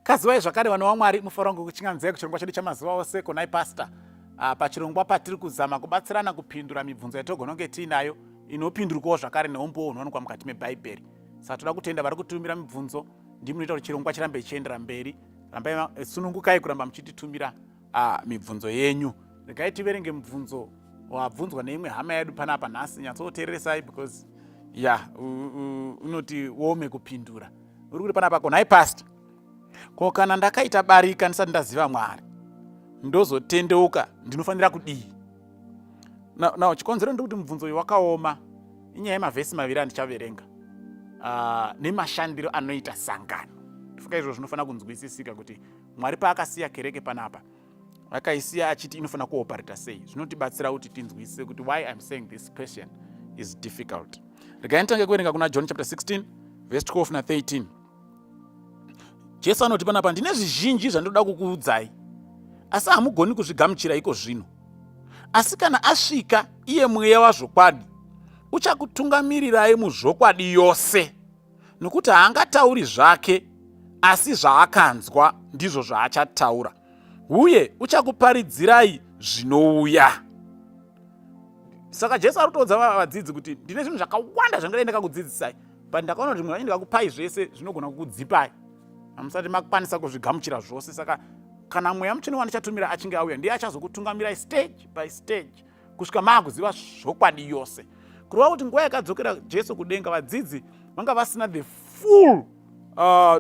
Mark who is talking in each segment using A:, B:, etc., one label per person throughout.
A: Kazivai zvakare vana vaMwari, mufaro wangu kuchinganzei kuchirongwa chedu chamazuva ose konai pastor. Pachirongwa patiri kuzama kubatsirana kupindura mibvunzo yatogona kunge tiinayo inopindurwawo zvakare neumbowo hunowanikwa mukati mebhaibheri. Saka toda kutenda vari kutumira mibvunzo, ndimi munoita kuti chirongwa chirambe chichiendera mberi. Rambai sunungukai kuramba muchititumira mibvunzo yenyu. Regai tiverenge mubvunzo wabvunzwa neimwe hama yedu panapa nhasi. Nyatsoteereresai because ya unoti wome kupindura. Uri kuti panapa konai pastor, ko kana ndakaita barika ndisati ndaziva Mwari ndozotendeuka ndinofanira kudii? Now chikonzero ndikuti mubvunzo uyu wakaoma inyaya yemavhesi maviri andichaverenga nemashandiro anoita sangano. Ndifunga izvo zvinofanira kunzwisisika kuti Mwari paakasiya kereke panapa akaisiya achiti inofanira kuoperata sei. Zvinotibatsira kuti tinzwisise kuti why I'm saying this question is difficult. Regai nditange kuverenga kuna John chapter 16 verse 12 na 13. Jesu anoti panapa, ndine zvizhinji zvandinoda kukuudzai, asi hamugoni kuzvigamuchira iko zvino. Asi kana asvika iye Mweya wazvokwadi, uchakutungamirirai muzvokwadi yose, nokuti haangatauri zvake, asi zvaakanzwa ndizvo zvaachataura, uye uchakuparidzirai zvinouya. Saka Jesu ari kutoudza vadzidzi kuti ndine zvinhu zvakawanda zvandingadai ndakakudzidzisai, but ndakaona kuti zvimwe ndikakupai zvese zvinogona kukudzipai, hamusati makwanisa kuzvigamuchira zvose. Saka kana Mweya Mutsvene wandichatumira achinge auya, ndiye achazokutungamirai stage by stage kusvika maakuziva zvokwadi yose. Kureva kuti nguva yakadzokera Jesu kudenga, vadzidzi vanga vasina the full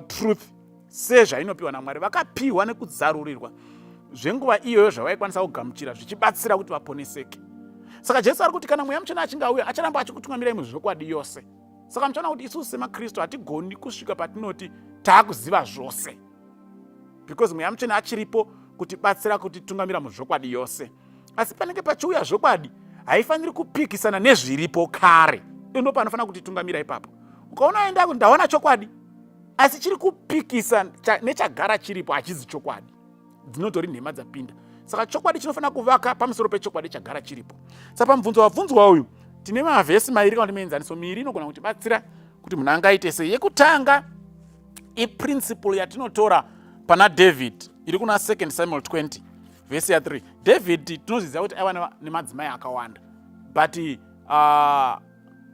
A: truth sezvainopiwa naMwari. Vakapiwa nekuzarurirwa zvenguva iyoyo zvavaikwanisa kugamuchira zvichibatsira kuti vaponeseke. Saka Jesu ari kuti kana Mweya Mutsvene achinge auya, acharamba achikutungamirai muzvokwadi yose. Saka muchaona kuti isusu semaKristu hatigoni kusvika patinoti taakuziva zvose, because Mweya Mutsvene achiripo kutibatsira kutitungamira muzvokwadi yose. Asi panenge pachiuya zvokwadi, haifaniri kupikisana nezviripo kare. Ndo panofanira kutitungamira ipapo. Ukaona aenda kuti ndaona chokwadi asi chiri kupikisa nechagara chiripo, hachizi chokwadi, dzinotori nhema dzapinda. Saka chokwadi chinofanira kuvaka pamusoro pechokwadi chagara chiripo. Saka pamubvunzo wabvunzwa uyu tine mavhesi mairi kana kuti mienzaniso miiri inogona kutibatsira kuti munhu angaite sei. Yekutanga iprinciple yatinotora pana David, iri kuna 2 Samuel 20 vhesi ya 3. David tinozviziva kuti aiva nemadzimai akawanda, but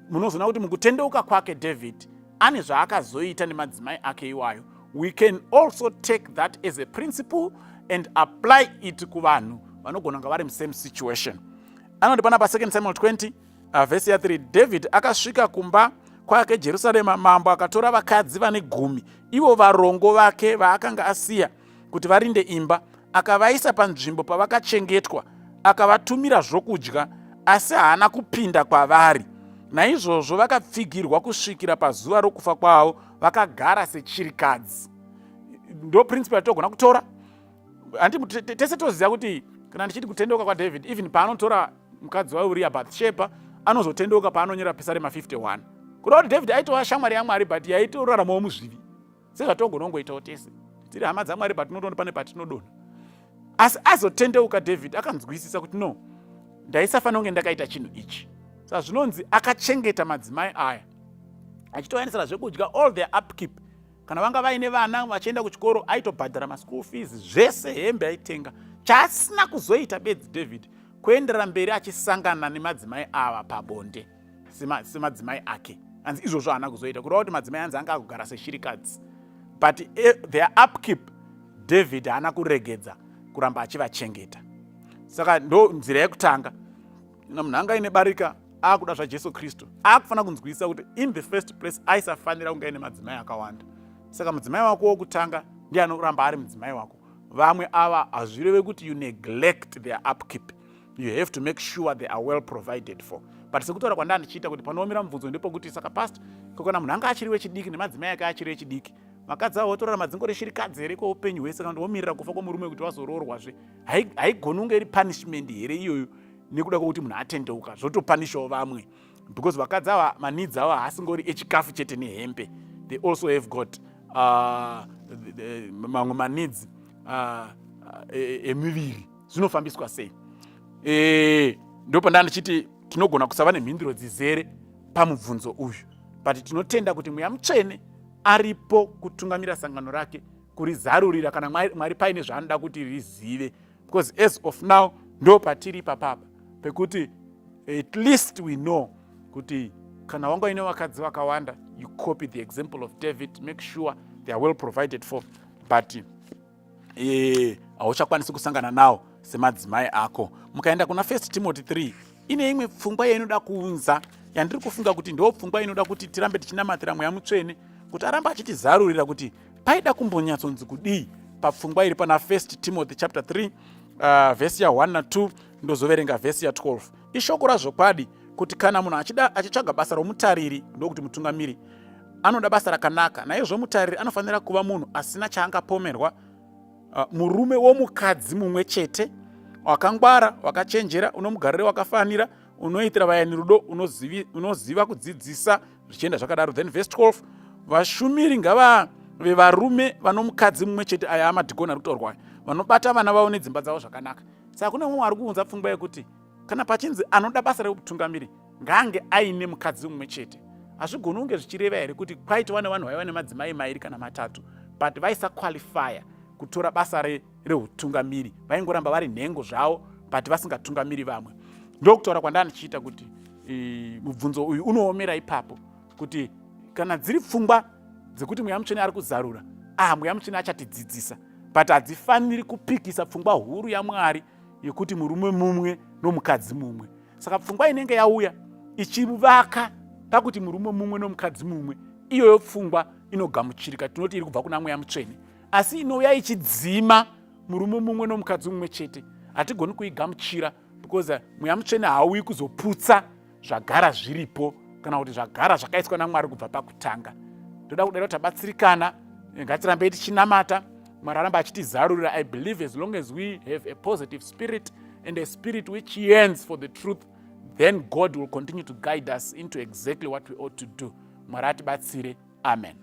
A: munozoona kuti mukutendeuka kwake David ane zvaakazoita nemadzimai ake iwayo. We can also take that as a principle and apply it kuvanhu vanogona kunga vari musame situation. Anoti pana pa 2 Samuel 20 vhesi ya 3, David akasvika kumba kwake Jerusarema, mambo akatora vakadzi vane 10, ivo varongo vake vaakanga asiya kuti varinde imba, akavaisa panzvimbo pavakachengetwa, akavatumira zvokudya, asi haana kupinda kwavari. Naizvozvo vakapfigirwa kusvikira pazuva rokufa kwavo, vakagara sechirikadzi. Ndo principle yatogona kutora. Handi tese toziva kuti kana ndichiti kutendeuka kwaDavid, even paanotora mukadzi waUria Bathsheba, anozotendeuka paanonyora Pisarema 51. Kureva kuti David aitova shamwari yaMwari, but yaitoraramawo muzvivi sezvatongonongoitawo tese. Tiri hama dzaMwari, but tinotoona pane patinodonha. Asi azotendeuka David akanzwisisa kuti no, ndaisafanira kunge ndakaita chinhu ichi. Saka zvinonzi akachengeta madzimai aya achitovaendesera zvekudya, all their upkeep. Kana vanga vaine vana vachienda kuchikoro, aitobhadhara maschool fees, zvese, hembe aitenga. Chaasina kuzoita bedzi David kuenderera mberi achisangana nemadzimai ava pabonde semadzimai ake. Anzi izvozvo haana kuzoita. Kureva kuti madzimai anzi anga akugara seshirikadzi, but their upkeep David haana kuregedza kuramba achivachengeta. Saka ndo nzira yekutanga. Munhu anga aine barika akuda zvaJesu Kristu, akufanira kunzwisisa kuti in the first place aisafanira kunge aine madzimai akawanda. Saka mudzimai wako wokutanga ndiye anoramba ari mudzimai wako. Vamwe ava hazvireve kuti you neglect their upkeep. You have to make sure they are well provided for. But sekutaura kwandaa ndichiita kuti panoomera mubvunzo ndepokuti saka past, kana munhu anga achiri wechidiki nemadzimai ake achiri echidiki, vakadzi avo votorarama dzingori shirikadzi here kweupenyu hwese, kana kuti vomirira kufa kwomurume kuti vazoroorwazve? Haigoni kunge iri punishment here iyoyo nekuda kwokuti munhu atendeuka, zvotopanishawo vamwe? Because vakadzi ava maneeds avo haasingori echikafu chete nehembe. They also have got mamwe maneeds emiviri. Zvinofambiswa sei? Ndopandaa ndichiti tinogona kusava nemhinduro dzizere pamubvunzo uyu, but tinotenda kuti Mweya Mutsvene aripo kutungamira sangano rake. kurizarurira kana Mwari paine zvaanoda kuti rizive, because as of now ndo patiri ipapapa pekuti at least we know kuti kana wanga uine vakadzi vakawanda, you copy the example of David, make sure they are well provided for, but hauchakwanisi kusangana nawo semadzimai ako. Mukaenda kuna 1 Timothy 3, ine imwe pfungwa yainoda kuunza yandiri kufunga kuti ndo pfungwa inoda kuti tirambe tichinamatira Mweya Mutsvene kuti arambe achitizarurira kuti paida kumbonyatsonzi kudii papfungwa iri pana 1 Timothy chapter 3, vhesi ya1 na2, ndozoverenga vhesi ya12. Ishoko razvokwadi kuti kana munhu achida achitsvaga basa romutariri, ndokuti mutungamiri, anoda basa rakanaka. Naizvo mutariri anofanira kuva munhu asina chaangapomerwa, murume womukadzi mumwe chete, wakangwara, wakachenjera, unomugariro wakafanira, unoitira vayani rudo, unoziva kudzidzisa, zvichienda zvakadaro. Then verse 12: vashumiri ngavave varume vanomukadzi mumwe chete, aya amadhikoni ari kutaurwa, vanobata vana vavo nedzimba dzavo zvakanaka. Saka kune mumwe ari kuunza pfungwa yekuti kana pachinzi anoda basa reutungamiri ngaange aine mukadzi mumwe chete, hazvigoni kunge zvichireva here kuti kwaitova nevanhu vaiva nemadzimai mairi kana matatu, but vaisaqualifya kutora basa reutungamiri, vaingoramba vari nhengo zvavo but vasingatungamiri vamwe? Ndokutaura kwandanga ndichiita kuti mubvunzo uyu unoomera ipapo, kuti kana dziri pfungwa dzekuti Mweya Mutsvene ari kuzarura, ah, Mweya Mutsvene achatidzidzisa, but hadzifaniri kupikisa pfungwa huru yaMwari yekuti murume mumwe nomukadzi mumwe. Saka pfungwa inenge yauya ichivaka pakuti murume mumwe nomukadzi mumwe, iyoyo pfungwa inogamuchirika, tinoti iri kubva kuna Mweya Mutsvene. Asi inouya ichidzima murume mumwe nomukadzi mumwe chete, hatigoni kuigamuchira, because Mweya Mutsvene haauyi kuzoputsa zvagara zviripo kana kuti zvagara zvakaiswa naMwari kubva pakutanga. Toda kudaro tabatsirikana. Ngatirambei tichinamata, Mwari aramba achitizarurira. I believe as long as we have a positive spirit and a spirit which yearns for the truth, then God will continue to guide us into exactly what we ought to do. Mwari atibatsire. Amen.